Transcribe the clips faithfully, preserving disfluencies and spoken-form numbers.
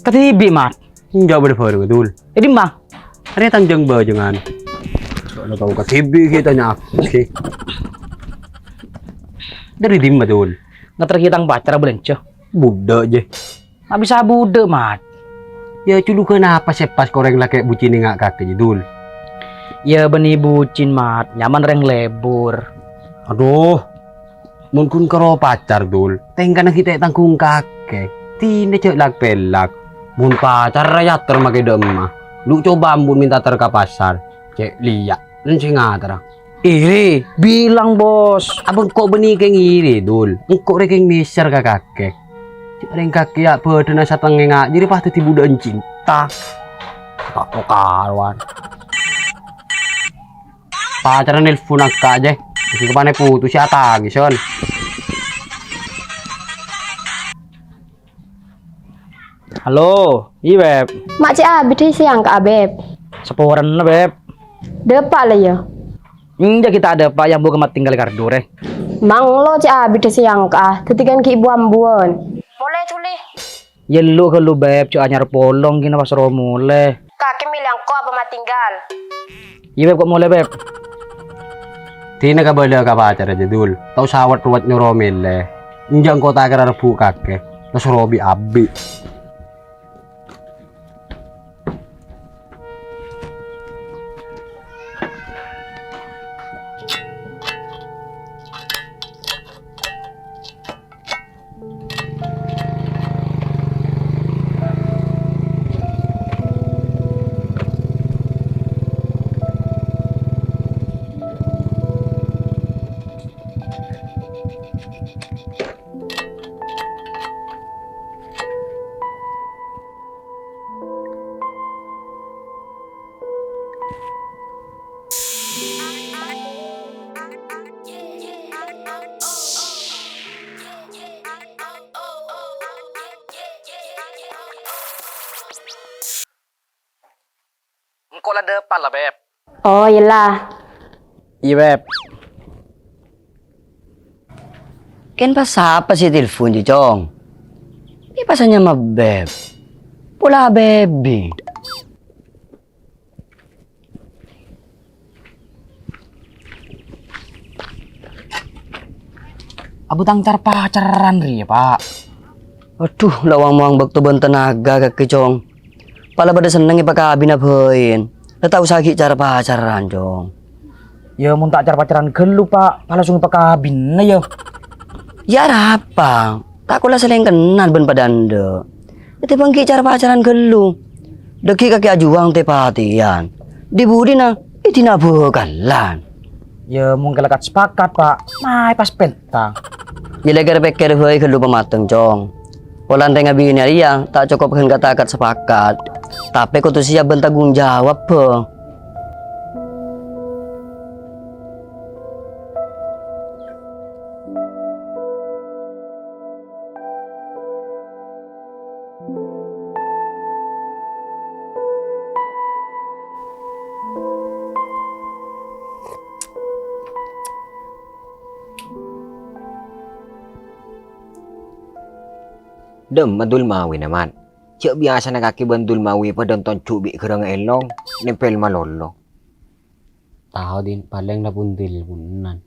Kadhibi', Mat. Enjâ' bâdâ bhâreng, Dul. È dimma? Arèya tanjâng bâjângan. Soalnya tao kadhibi' ghi' tanya aku, ghi. Dâri dimma, Dul? Ngaterraghi tang pacar abâlânjhâ. Buddhâ, jè. Ma' bisa buddhâ, Mat. Yâ, julugan apa sè pas ka orèng lakè' bucin enga' kakè, jè, Dul? Yâ, bânnè bucin, Mat. Nyaman rèng lebur. Aduh. Mon ghun karo pacar, Dul, tèngkana ghi' ta' tangghung kakè. Dinah jhâ' lak-pèlak. Mon pacar ra èyater makè dâ' emma. Lu coba ampon mènta ter ka pasar. Cè' liya', nen sè ngatera. Iri, bilang, Bos. Abâ' engko' bânnè kèng iri, Dul. Engko' rè kèng mèsèr ka kakè. Cè' rèng kakè ya' bâdâna satengngè nga' jârèya pas dhâddhi budhâ'ân cinta. Ta' karowan. Pacarra nelpon engka', jè. Ghi' kapanè putus, sè atangès, son. Halo, iyâ, Beb. Ma' cè' abidhâ sè engka'a, Beb. Saporana, Beb. Dâpa' la, yâ? Enjâ' ghi' ta' dâpa', yâ, ambu kemma tinggal kardhu, rè. Manglo cè' abidhâ sè engka'a, dhâddhi kan ghi' bu-ambuwân. Molè dhuli. Yâ, lu ghâllu, Beb, jhâ' anyar polong, ghi' na pas ro molè. Kakè mèlè engko' apa ma' tinggal? Iyâ, Beb, ko' molè, Beb. Dinah kabâlâ ka pacarra, jè, Dul. Ta' osa wet-ruwet nyoro mèlè. Enjâ' engko' ta' kèra rebbhu' kakè. Pas robi abi'. Engko' la dâpa' la, Beb. Oh, iyâ la. Iyâ, Beb. Kèng pas sapa sè telpon, jè, Cong? Mè' pas anyama Beb. Pola Bebi. Abâ' tang car-pacaran rèya, Pa'. Adhu, la wang-mowang bâkto bân tenaga kakè, Cong. Pala padâ senneng èpakabina bhâi. La ta' osa ghi' car-pacaran, Cong. Yâ, mon ta' car-pacaran ghâllu, Pa', pala song èpakabina, yâ. Yâ, arapa? Ta' kola salèngkennan bân padâ endâ'. Ètèbâng ghi' car-pacaran ghâllu. Dâgghi' kakè ajuwâng tè-patèyan. Dhi-budhina, è dinna' bhâkalan. Yâ, mon kalakat sepakat, Pa'. Maè pas pènta. Yâ, lèkèr-pèkkèr bhâi ghâllu pamateng, Cong. Polana rèng abinè rèya ta' cokop ghân ka-takat sepakat. Tapè kodhu siap bân tanggung jawab, bâ. Dâ'emma Dulmawi, Mat? Jhâ' biyasana kakè bân Dulmawi padâ tonjhu' bi' ghârângnga èlong, nèmpèl malolo. Tao, Din, palèng la pon-telponan.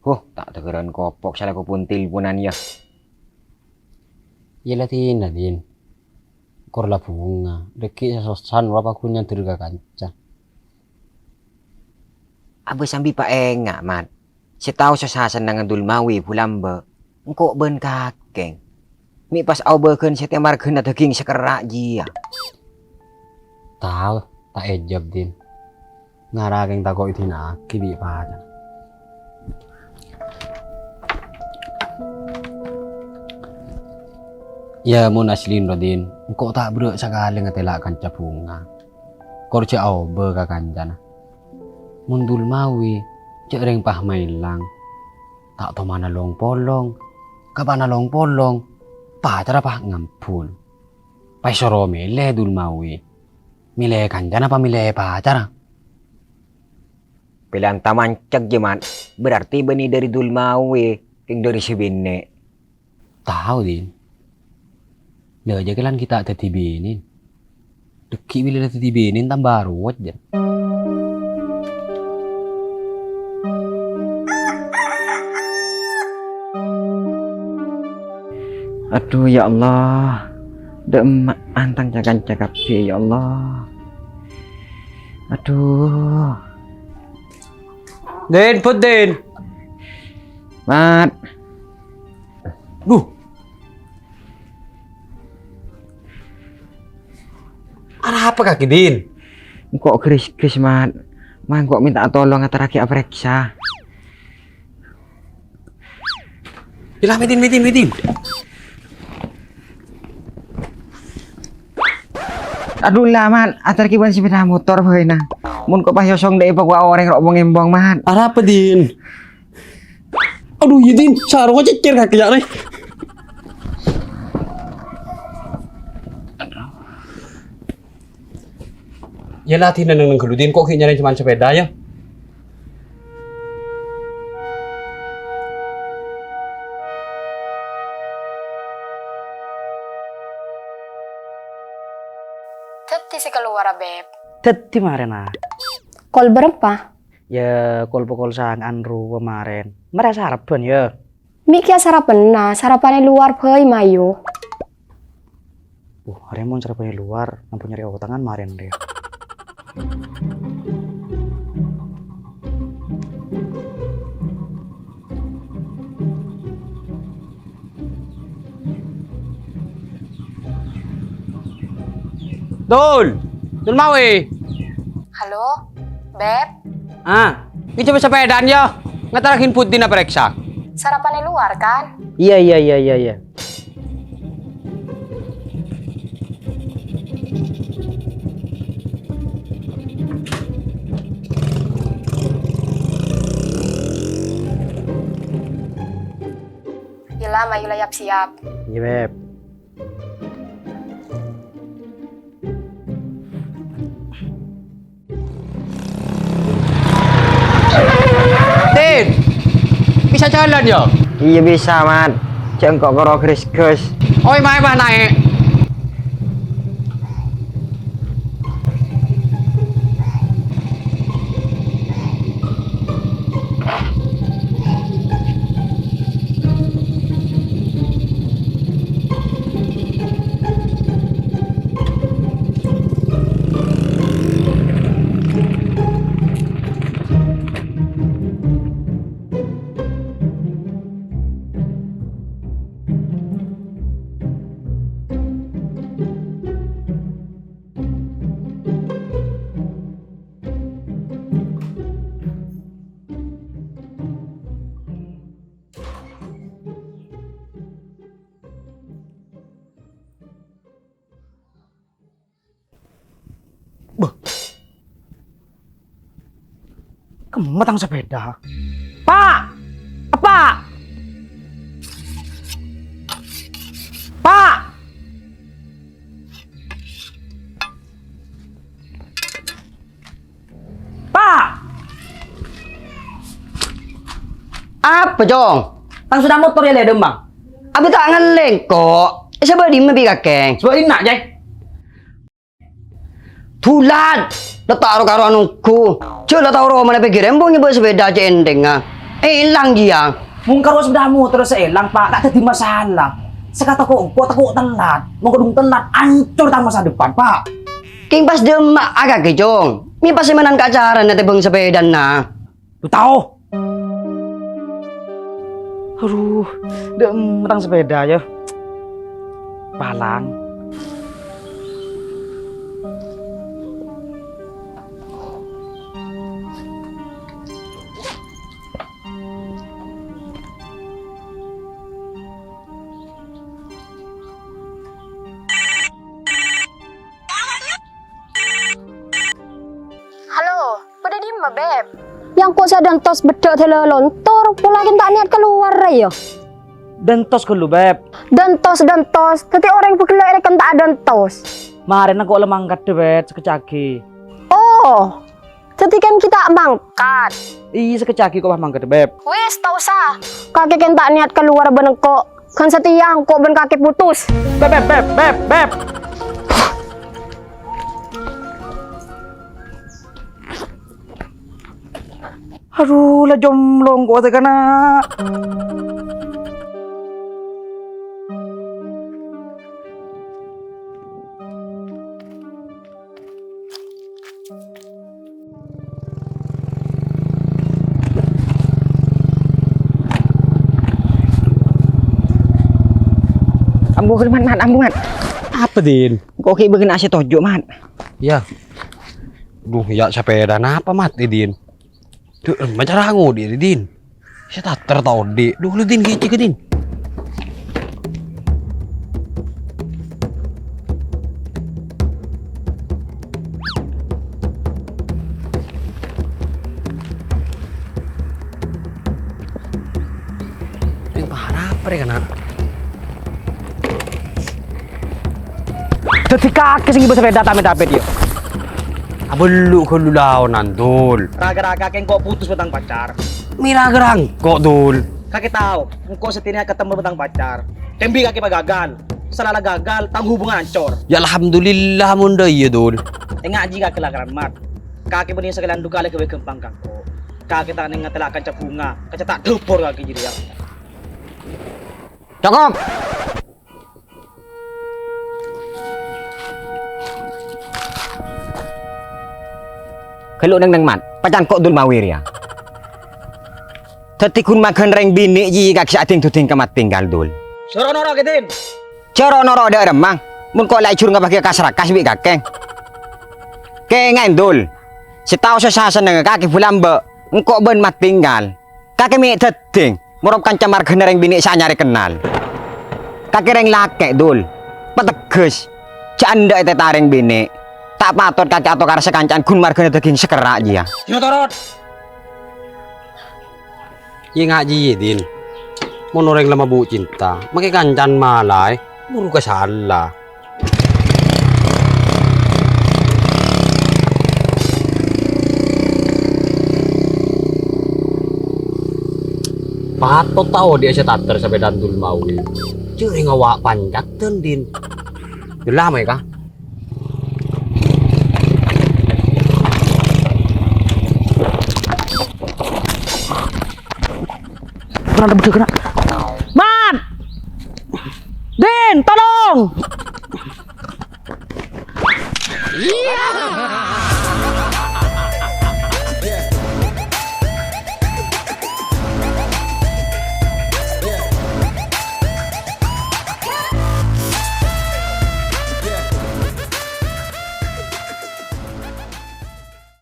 Huh, ta' dâgârân kopok sala ko pon-telponan, yâ. Yâ la, Din, la, Din. Kor la bhunga, dâgghi' sasossana rowa paghun nyandher ka kanca. Abâ' sambi paènga', Mat. Sè tao sossa sennengnga Dulmawi bulâ mbâ', engko' bân kakèng. Mè' pas aobâghân sè tè marghâna dâging sakerra' jiyâ. Tao, ta' èjâb, Din. Ngara kèng tako' èdina'aghi bi' pacarra. Yâ, mon aslina, Din, engko' ta' berrâ' sakalè ngatèla' kanca bhunga. Kor jhâ' aobâ ka kancana. Mon Dulmawi, jhâ' rèng pas maèlang. Ta' tomana long-polong, kapana long-polong, pacarra pas ngambul. Pas èsoro mèlè Dulmawi. Mèlè kancana apa mèlè pacarra? Pèlèyan ta' mancèk, jiyâ, Mat. Berarti bânnè dâri Dulmawi, kèng dâri sè binè'. Tao, Din. Lha, jâ' kèlan ghi' ta' dhâddhi binèn. Dâgghi' bilâ la dhâddhi binèn tamba aruwet, jâ. Adu, ya Allah. Dâ' emma' antang ca-kanca kabbhi, ya Allah. Adu. Din, Put, Din. Mat. Duh. Arapa kakè, Din? Engko' gris-gris, Mat. Mangko' mènta tolong ngaterraghi aparèksa. Yella, mèdin, mèdin, mèdin. Adu, la, Mat. Aterraghi bân sepèda motor bhâi, na. Mon ko' pas èosong dâ' èpakowa orèng ro'-, bong-embong, Mat. Arapa, Din? Adu, yâ, Din, sarongnga cècèr kakè, yâ, rè. Yella, Din, neng-neng ghâllu, Din, ko' ghi' nyarè coma sepèda, yâ. Dhâddhi sè kalowar, Beb. Dhâddhi marèna. Kol bârâmpa? Yâ, kol pokol sanga'an rowa marèn. Marè sarapan, yâ. Mè' kèya sarapanna, sarapan è lowar bhâi, mayu. Wah, arè mon sarapan è lowar, nampo nyarè otangan marèn, rè. Dul, Dul Mawi. Halo, Beb. Ah, ngèjhâ sepèdaan, yâ. Ngaterraghi Put Din aparèksa. Sarapan è lowar, kan? Iyâ, iyâ, iyâ, iyâ, iyâ. Yella, mayu la yap-siyap. Iyâ, Beb. Din, bisa jalan, yâ? Iyâ, bisa, Mat. Jhâ' engko' karo gris-gris. Oi, mayu, mayu, naè'. Bâh. Kemma tang sepèda. Pa'! Pa'! Pa'! Pa'! Apa, Cong? Tang sepèda motor yâ, lè, dâ' emma'. Abâ' ta' ngallè, ko'. Sè bâdâ dimma bi' kakè? Sè bâdâ dinna', Cè. Dulat! La ta' ro-karowan ongghu. Jhâ' la tao romana pèggi' rembong nyabâ' sepèda cè' ènthèngnga. Èlang, kèya. Mon karo sepèda motor sè èlang, Pa', ta' dhâddhi masalah. Sè kata ko' engko' tako' telat. Mon kodhung telat, ancor tang masa depan, Pa'. Kèng pas dâ' emma' kakè, Cong. Mè' pas sè mennang ka acarana tèmbhâng sepèdana. Lu tao. Aduh, dâ' emma' tang sepèda, yâ. Palang. Halo, bâdâ dimma, Beb? Yâ engko' sè dântos beddhâ' dâlâ lontor, pola kèng ta' niyat kalowar, yâ. Dântos ghâllu, Beb. Dântos, dântos. Dhâddhi orèng bâghellâ' èrèken ta' adântos. Marèna ko' la mangkaddhâ, Beb, sakejjhâ' aghi. Oh, dhâddhi kèng ghi' ta' mangkat? Iyâ, sakejjhâ' aghi ko' pas mangkaddhâ, Beb. Wis, ta' osa. Kakè kèng ta' niyat kalowar bân engko'. Kan satèya engko' bân kakè putus. Beb, beb, beb, beb, beb. Adu, la jomlo engko' tè kana'. Ambu, Mat, Mat, ambu, Mat. Apa, Din? Engko' ghi' bâgâna sè toju', Mat. Yâ. Duh, yâ, sapèda napa, Mat, Din? Duh, maca rango, Din, Din. Sè tater ta' odi'. Duh, lu, Din, ghi' cè' ka, Din. Rèng para apa rè kana'? Dhâddhi kakè sè ngibâ sapèda ta' mèt-apèt, yâ? Abâllu ghâllu laonan, Dul. Ra-ghârâ kakè engko' putus bân tang pacar. Mè' ra-ghârâ engko', Dul. Kakè tao, engko' satèya katemmo bân tang pacar. Kembi kakè pas gagal. Sala la gagal, tang hubungan ancor. Yâ, alhamdulillah, mon dâ' iyâ, Dul. Enga' jiyâ kakè la keramat. Kakè bânnè sakalèyan duka lè ghâbây ghâmpang ka engko'. Kakè ta' nèng ngatela' kanca bhunga, kanca ta' dhâbur kakè jârèya. Cokop! Ghâllu neng-neng, Mat. Pacan ko' Dul Mawi rèya. Dhâddhi ghun maghân rèng binè' jiyâ kakè sè adhing-dhudhing ka Mat Tinggal, Dul. Soro noro', Kè Din. Jhâ' ro'-noro' dâ' remma, mon ko' la èjhur ngabâghi kas-rakas bi' kakè. Kèngèng, Dul. Sè tao sossa sennengnga kakè bulâ mbâ', engko' bân Mat Tinggal. Kakè mè' dhâddhing, morop kanca marghâna rèng binè' sè anyarè kennal. Kakè rèng lakè', Dul. Pateggâs, jhâ' endâ' ètèta rèng binè'. Ta' patot kakè atokara sakanca'an ghun marghâna dâging sakerra' jiyâ. Sino torot. Yè, nga' jiyâ, Din. Mon orèng la mabu' cinta, makè kanca'an malaè, buru kasala. Patot ta' odi'â sè tater sapèdana Dul Mawi. Jhâ' rèng awa' pancaddhân, Din. Jhâ' la maèka. Kena ada betul kena. Man! Din, tolong!